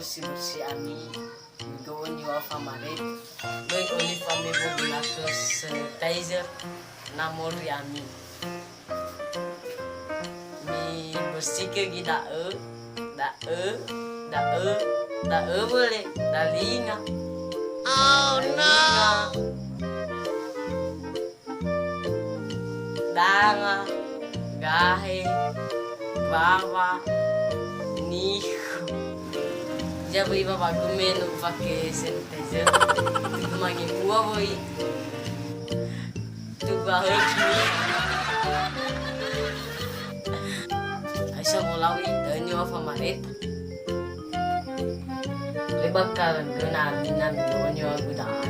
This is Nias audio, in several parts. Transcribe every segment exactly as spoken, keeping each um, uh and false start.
Bersih-bersih ami, migo'o niŵa'ö famareta. Böi olive ami wogulakö sanitizer, na moroi ami. Mibersikö göi da'ö, da'ö, da'ö, da'ö wöle, dalinga. Oh no! Danga, gahe, mbawa, nihu. Jabu iwa bagu menu pake sanitizer. Tugu mangi bua woi. Tugu ahoki. Aisyah molawi, dönyo apa mareta. Lebak kalengkö na mina migonyo agu da'e.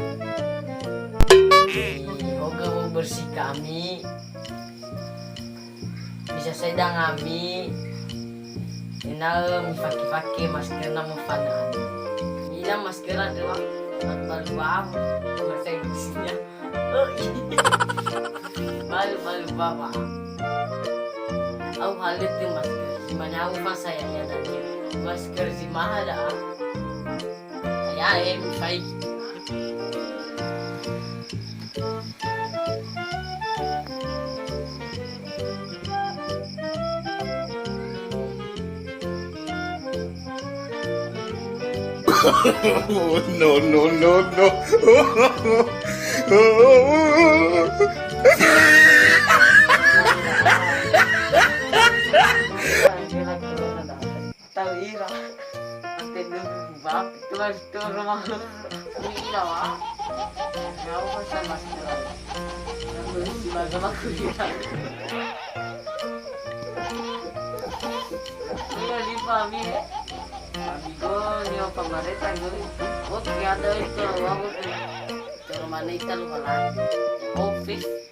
Ihogö wöbersih kami. Bisa saida ngami. Ena'ö mifake-fake masker na mofana. Mina masker andrö wa. Balu-balu wa. Bahasa Inggrisnya. Balu-balu bawa. Au halötö masker. Simane au fa saya ya dania. Masker si maha da'a. Ya, eh, mifai. No, no, no, no. Tau ira. Ante dulu ba, tuan turun. Ini ira wa. Mau pesan mas. Bagus, bagus, bagus. Iya, di pami, eh. Pami go, nio pamareta go. Oke, ada itu, aku tuh. Kalau mana itu lu malah. Office.